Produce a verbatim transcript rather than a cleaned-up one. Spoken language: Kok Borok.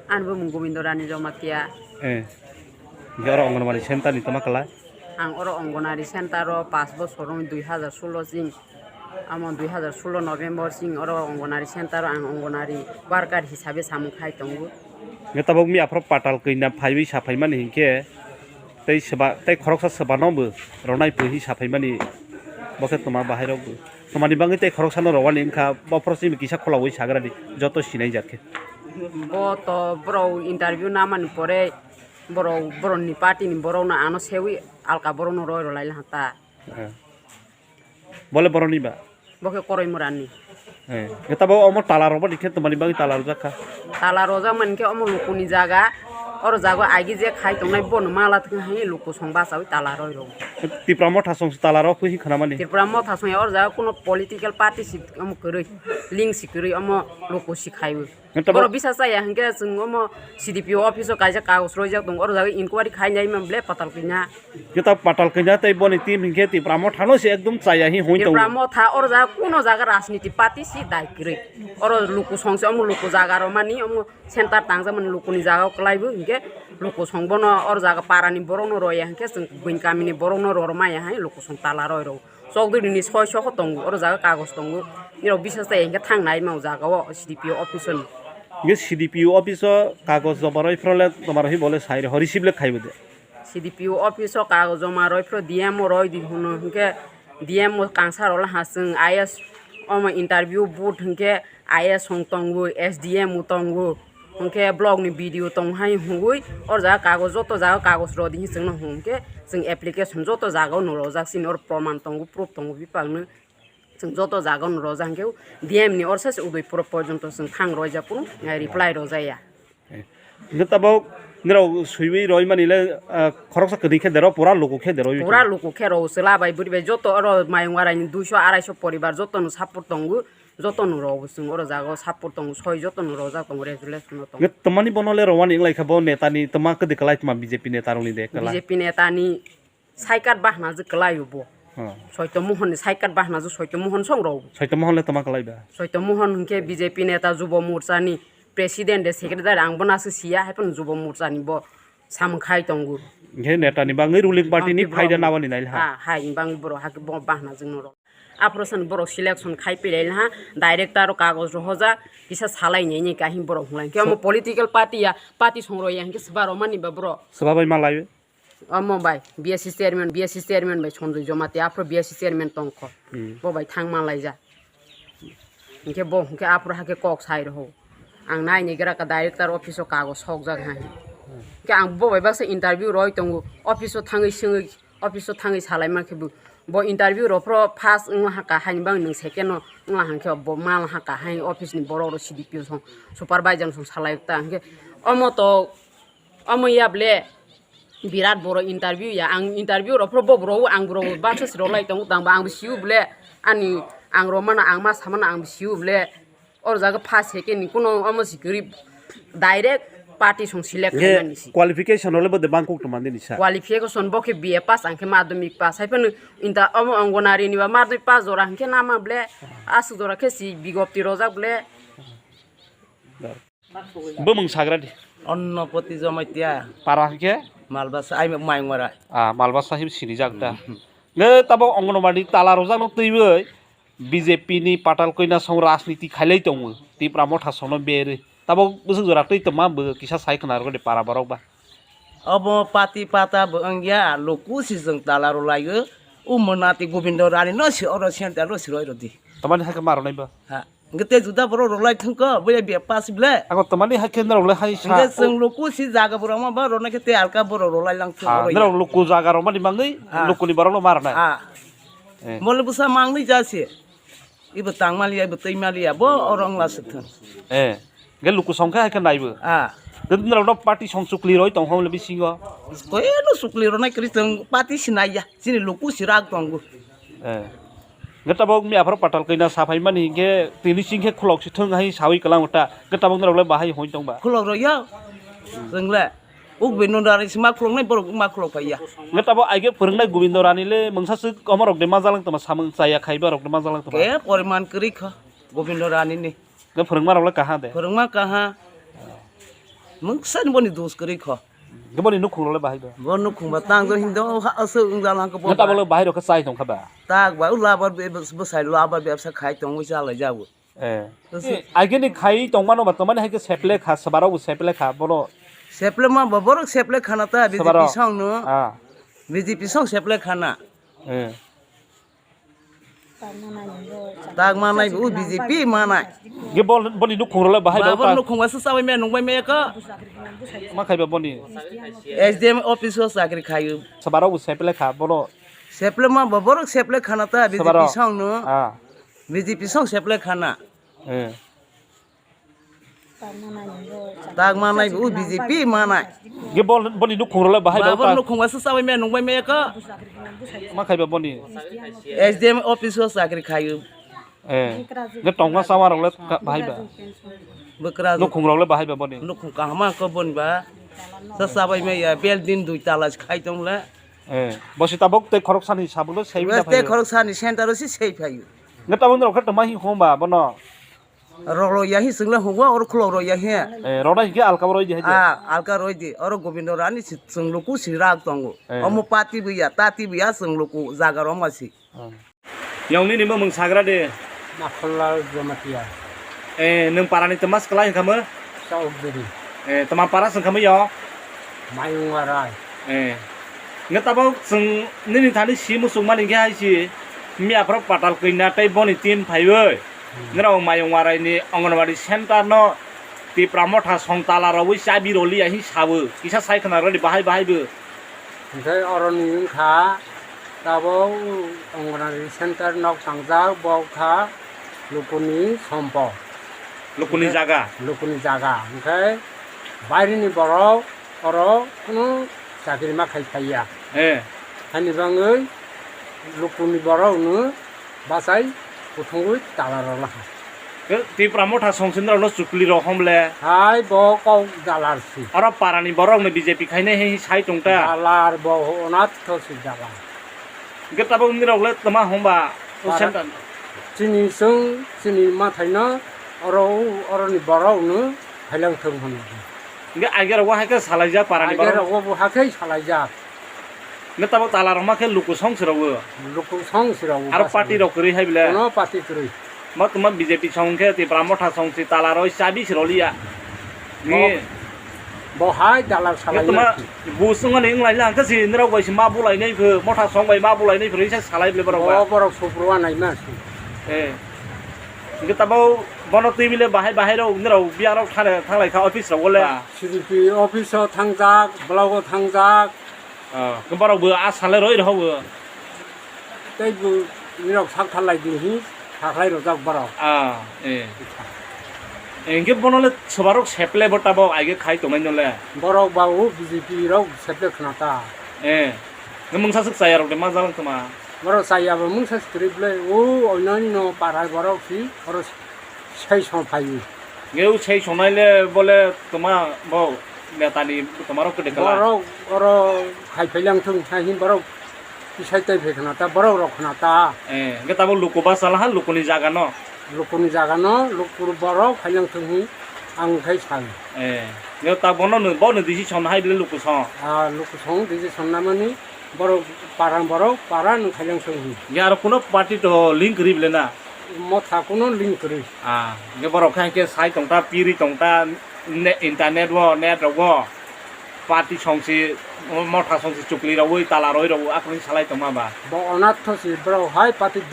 Ani bumung Gobindo Rani Jamatia. Eh. Hingke oro Anganwadi center ni toma kala? Ang oro Anganwadi center o pash bosor wng dui hazar solo jing. Amo dui hazar solo November jing oro Anganwadi center o ang Anganwadi worker hisabe samung khai tongo. Hingke tabok mi aphro patal kanya phaiwi sa phaimani hingke tei seba, tei khoroksa sebano bo ronai pui hi sa phaimani bo khe toma bahai rok bo. Tomani bagwi tei khoroksa no rowani wngkha, bophoro simi kisa khulogwi sagradi joto sinai jak khe. Bo to borok interview namani pore borok, borokni party ni borok no ano sewi alka borok no roi rwlai laha ta. Eh. Bole borokni ba? Bo khe koroi murani. Eh. Eta bo omo tala rok bani khe tomani bagwi tala rwjak kha. Tala rojak mani khe omo lukuni jaga. Oro jaga agi je khai tongnai bono mala thwng hai luku song bachawi tala roi rw. Tipra motha song tala rok phui khanamani. Tripura motha song ya oro jaga kuno political party si omo kwrwi, link si kwrwi omo luku si khaiwi. Nang tabok. Borok bisa chaya hingke chwng omo C D P O office o kaisa kagoj roijak tongo, oro jaga inquiry khainai man ble patal kanya. Nang tabok patal kanya tei boni team hingke Tipra motha no se ekdom chaya hi hoi tongo. Tipra motha oro jaga kuno jaga rajniti party si dai kwrwi. Oro luku song se omo luku jaga rw mani omo center tangjak mani luku ni jaga o kwlai bo hingke luku song bono oro jaga para ni borok no roya hingke chwng buini kami ni borok no rw maya hai luku song tala roi rw. Chokdwini soi soko tongo, oro jaga kagoj tongo. Nirok bisas chaya hingke thang nai ma o jaga o C D P O office o ni. Hingke C D P O office o kagoj joma roi phro le, joma roi phro le sai rw, receive le khai bo de. C D P O office o kagoj joma roi phro D M o roi di hwno, hingke D M o kangsa rok le ha chwng I A S omo interview board hingke I A S hong tongo, S D M o tongo. Hwnkhe block ni B D O tong hai hwnwi, o jaga kagoj, joto jaga kagoj rw di hwnwi chwngno hwn khe, chwng application joto jaga o no rojak, chini oro proman tongo, proof tongo, bipang no chwng joto jaga o no rojak, hwnkhe D M ni orsa se Udaipur porjonto chwng thang rojak, kunu reply rojak ya. Hwnkhe tabok nirok swiwi roimani le, ah, khoroksa kwrwi khe dero, pura luku khe dero. Pura luku khe rw, chwla bai bwrwi bai joto oro Mayung Arai ni duiso araiso poribar joto no support tongo. Joto no rw bo chwng oro jaga o support tongo, soi joto no rojak tongo, resolution no tongo. Nge twmani bono le rwani wnglaikha bo neta ni twma kwdwi kwlai twma B J P neta rokni de kwlai. B J P neta ni saikat bahna je kwlai bo. Hmm. Soito Mohon ni saikat bahna je Soito Mohon song rw. Soito Mohon le twma kwlai ba? Soito Mohon hwnkhe B J P neta Jubo Morcha ni president de secretary ang bo nasu siya hai phano Jubo Morcha ni bo samung khai tongo. Hwnkhe neta ni bangwi ruling party ni phaida nabani nai ha. Ha, hai ni bangwi borok hakhe bo bahna jwng no rw. Aphro chwng borok selection khai pilai laha, director o kagoj rohorjak, kisa salai nai nai kahim borok hwnlai. Hwnkhe omo political party ya, party song rw ya, hwnkhe swba rw mani ba borok. Swba bai ma lai? Omo bai, B S C chairman, B S C chairman bai Sanjoy Jamatia, aphro B S C chairman tongkho. Hmm. Bo bai thang ma laijak. Hwnkhe bo hwnkhe aphro hakhe kok sai rw. Ang nai nai gra ka director office o kagoj sokjak hai. Hwnkhe ang bo bai baksa interview rw tongo, office o thangwi swngwi, office o thangwi salai mankhe bo, bo interview rw phro first wng laha ka, haini bagwi nwng second no wng laha, hwnkhe bo ma laha ka, hai office ni borok rok C D P O song supervisor song salai ta, hwnkhe omo to, omo ya ble birat boro interview ya, ang interview rw phro bo bro ang bro baksa si rw lai tongo tang ba, ang bo siu ble ani ang rw mano, ang ma sa mano, ang bo siu ble. Oro jaga first second ni kuno omo si kwrwi, direct party song select khaimani si. Qualification role bo de bangkok tongmani ni sa. Qualification bo khe B A pass, ang khe madhyamik pass. Hai phano inta omo Anganwadi ni ba madhyamik pass jora hwnkhe nama ble aswk jora khe si bigopti rojak ble. Bumung sagra di. Onnopoti Jamatia. Para hwnkhe? Malbasa, ai Mayungwara. Ah, Malbasa him sinijak da. Hmm. Nge tabo Anganwadi tala rojak no twiwi. B J P ni patal koina song rajniti khailai tongo, Tipra motha songno berwi. Tabok bwswk jora twi tongma bw kisa sai khna rwdi para borok ba. Obo pati pata bo wngya, luku si jwng tala rwlaio. O mwnati Gobindo Rani no si oro center ro si roi rwdi. Tamani hakhe ma rwnai ba? Ha. Hwnkhe tei juda borok rwlai thwngkho, boya biya pass ble. Ako tamani hakhe norok le hai sa. Hwnkhe chwng luku si jaga borok ma ba rwnai khe tei alka borok rwlai lang thwng. Ha, oro ya. Norok luku jaga rwmani bagwi, ha, lukuni borok no ma rwnai. Ha. Eh. Mole bwsa mangni ja se. Ibo tang maliya, ibo twi maliya, bo oro wngla se thung. Eh, ge luku song khe hai khe naibo. Ah. Ge norok no party song chukli roi tong hong le bisingo. Koi no chukli roi nai kwrwi tong party si naiya. Chini luku si rak tongo. Eh. Ge tabok mi aphro patal kaina sa phai mani ge tini sing khe khulok si thung hai sawi kwlang ta. Ge tabok norok le bahai hoi tong ba. Khulok roi ya. Chwng le. Uk bini nung rani si ma khuloknai borok ma khulok phai ya. Nge tabo aige phwrwngnai Gobindo Rani le mungsa swk omo rok de ma jalang tongma samung chaya khai ba rok de ma jalang tongma. Ke poriman kwrwi kha Gobindo Rani ni. Nge phwrwngma rok le kaha de. Phwrwngma kaha. Mungsa ni boni dos kwrwi kho. Boni nukhung rok le bahai ba? Bo nukhung ba tang do hindo ha aswk wng jala hwnkhe bo. Neta ba- bolo bahai rok khe chai tong kha ba? Tak ba, u labar be-, bwsai labar bebsa khai tongwi chalai jago. Eh. Tose- Eh, agini khai tongmano ba, tongmani hai khe seple kha, swbarok bo seple kha, bono. Seple ma ba, borok seple khana ta, Swbarok. B J P song no. Ah. B J P song seple khana. Eh. Tak manai bo, B J P manai. Ge bol-, boni nukhung rok le bahai ba, ba, bol ta- nukhung ba se sabai me nung bai me ka. Ma khai ba boni? S D M office o chakri khayu. Swbarok bo seple kha, bono. Seple ma ba, borok seple khana ta, Swbarok. B J P song no. Ah. B J P song seple khana. Eh. Tak manai bo, B J P manai. Ge bol-, boni nukhung rok le bahai ba, ba, bol ta- nukhung ba se sabai me nung bai me ka. Ma khai ba boni? S D M office o chakri khayu. Eh. Ge tongma sama rok le ka-, bahai ba? Bwkra nukhung rok le bahai ba boni? Nukhung kahama ko boni ba. Sa sabai me ya building dui tala khai tong le. Eh. Bo se tabok tei khorok sani sabuk le sei. Bas tei khorok sani center o se sei phayu. Nge tabok rok khe tongma hi hom ba bono? Rolo ya hi chwng le hugo, oro khulok ro ya hi. Eh, rona hinkhe alka roi di hai de. Ah, alka roi di. Oro Gobindo Rani si chwng luku si rak tongo. Eh. Omo pati bo ya, tati bo ya chwng luku jaga roma si. Hmm. Yang nini bo mung sagra de. Makhollal Jamatia. Eh, nwng parani tmas kwlai hinkha mo? Chaudhary. Eh, tma para sengkha mo yo? Mayungwarai. Eh. Nge tabok chwng nini thani si muchung mani khe hai si. Miya phoro patal kanya tei boni team phaiwi. Hmm. Nirok Mayungwarai ni Anganwadi center no Tipra Motha song tala rogwi chabi roliya hi sawo. Kisa sai khna rwdi bahai bahai bo. Hwnkhe oroni wngkha tabok Anganwadi center nok tangjak, bo wngkha lukuni sompo. Lukuni jaga? Lukuni jaga. Hwnkhe bairini borok oro kunu chakri ma khai phaiya. Eh. Hani bangwi lukuni borokno bachai kuthungwi tala rwlaha. Ke Tipra Motha songsinrokno chukli rok homle. Hai bo kok dalar si. Oro parani borokno B J P khainai hai sai tongta. Dalar bo onatho si dalar. Hwnkhe tabok nirok le tma hwnba o Para- center. Chini chwng chini mathaino oro oroni borokno khailang thung hwnwi. Hwnkhe aige rok bo hai khe salaijak parani borok. Aige rok bo hai khe salaijak. Hwnkhe tabok tala rok ma khe luku song si rok o. Luku song si rok o. Aro party rok kwrwi hai bile. Kono party kwrwi. Ma tuma B J P song khe Tipra Motha song si tala rok chabi si roliya. Ni- Bo hai dalar salai tuma nai. Bus wngmani wnglaila hwnkhe si nirok bai si ma bulainai pho, Motha song bai ma bulainai pho, risa salai bile borok ba. Bo borok supru anai ma si. Eh. Hwnkhe tabok bono twi bile bahai bahai rok nirok biya rok thale thanglai kha office rok le. Ba, C D P office o thangjak, block o thangjak. Ah, borok bo a sale roi rok bo. Tei bo nirok sak thalai di hi sakhlai rojak borok. Ah, eh. Eh, hwnkhe bono le swbarok seple bo tabok aige khai tongnai no le. Borok ba o B J P rok seple khna ta. Eh. Nang mungsa swk chaya rok de ma jalang toma. Borok chaya bo mungsa swk kwrwi ble o oino no para borok si oro sei song phai. Nge u sei songnai le bole toma bo netani toma rok kwdwi kala. Borok oro khai phailang thung hai hin borok kisai tai phai khna ta borok rok khna ta. Eh, hwnkhe tabuk luku basa laha lukuni jaga no. Lukuni jaga no luku borok phailang thung hin ang khai sai. Eh, nge ta bono no, bono decision hai bile luku song. Ah, luku song decision namani borok parang borok para no khailang thung hin. Ya aro kuno party to link ri bile na. Motha kuno link kwrwi. Ah, hwnkhe borok khe, hwnkhe sai tongta, piri tongta, ne-, internet o, net rogo, party songsi, motha songsi chukli rogwi, tala roi rogo, akwrwng salai tongma ba. Bo onatho si borok hai party